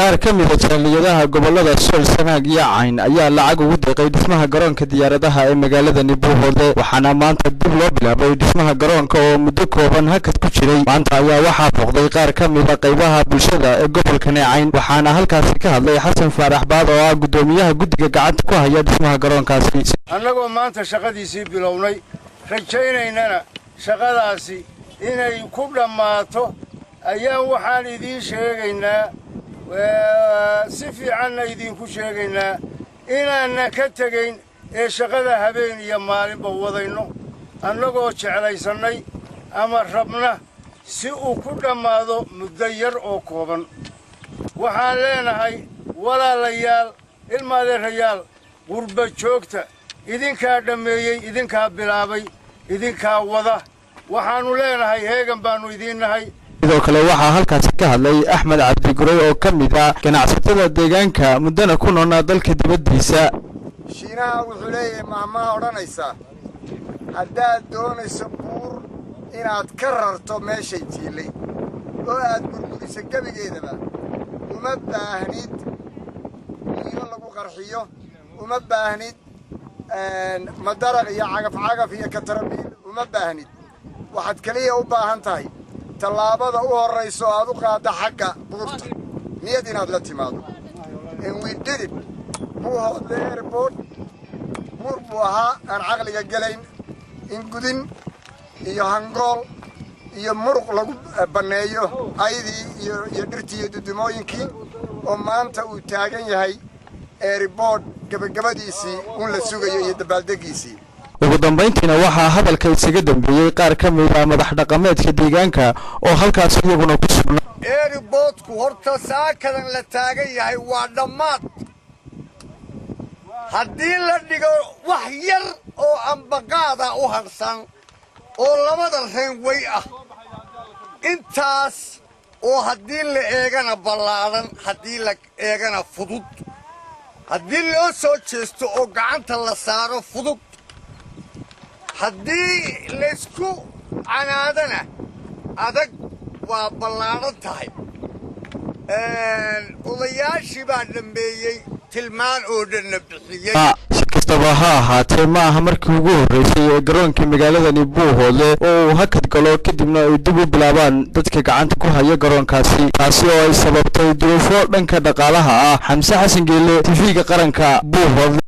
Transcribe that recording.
Qaar ka mid a jaaliyadaha gobolada Sool, Sanaag iyo Cayn ayaa lacag ugu deeqay dhismaha garoonka diyaaradaha ee magaaladani Buuhoodle, waxaana maanta dib loo bilaabay dhismaha garoonka oo muddo kooban hakad ku jiray. Maanta ayaa waxaa booqday qaar ka mid a qaybaha bulshada ee gobolkani Cayn, waxaana halkaasi ka hadlay Xasan Faarax Baad oo ah guddoomiyaha guddiga gacanta ku haya dhismaha garoonkaasi. Annagoo maanta shaqadiisii bilownay, rajaynaynana shaqadaasi inay ku dhammaato, ayaan waxaan idiin sheegaynaa, si fiicanna idiinku sheegaynaa, inaanna ka tegayn ee shaqada habeen iyo maalinba wadayno, annagoo jeclaysannay ama rabna si uu ku dhammaado muddo yar oo kooban. Waxaan leenahay, walaalayaal, ilmaadeerayaal, qurba joogta, idinkaa dhammeeyey, idinkaa bilaabay, idinkaa wada. Waxaannu leenahay heegan baannu idiin nahay. Sidoo kale waxaa halkaasi ka hadlay Axmed Cabdiguray oo ka mid ah ganacsatada deegaanka, muddana ku noolnaa dalka dibaddiisa. Shiinaha wuxuu leeyahay maahmaha odhanaysaa: haddaad doonayso buur inaad ka rarto meeshay tiillay oo aad burburiso gebigeedaba, uma baahnid miino lagu qarxiyo, uma baahnid madaraq iyo cagaf-cagaf iyo katarabiil, uma baahnid. Waxaad keliya u baahan tahay tallaabada u horrayso oo aad u qaadda xagga buurta, niyad inaad la timaado. Enwididib Buuhoodle Airport buur buu ahaa aan caqliga gelayn in gudin iyo hangool iyo muruq lagu banneeyo aydii iyo dhirtii iyo dudumooyinkii, oo maanta uu taagan yahay airport gebagabadiisii un la sugayo iyo dabaaldeggiisii. Ugu dambayntiina waxaa hadalka isaga dambeeyey qaar ka mid ah madax dhaqameedka deegaanka oo halkaas iyaguna ku sugnaa. Airportku horta saakadan la taagan yahay waa dhammaad. Haddii la dhigo wax yar oo ambaqaada u hadhsan oo labada runway ah intaas, oo haddii la eegana ballaadhan, haddii la eegana fudud, haddii loo soo jeesto oo gacanta la saaro fudud, haddii laysku canaadana adag, waa ballaadhan tahay. Odayaashii baa dhammeeyey, tilmaan oo dhanna bixiyey. Si kastaba ha ahaatee, ma aha markii ugu horreysay ee garoonka magaaladani Buuhoodle oo uu hakad galo, kadibna ay dib u bilaabaan dadka gacanta ku haya garoonkaasi, taasi oo ay sababtay duruufo dhanka dhaqaalaha ah. Xamse Xasan Geele, TV-ga Qaranka, Buuhoodle.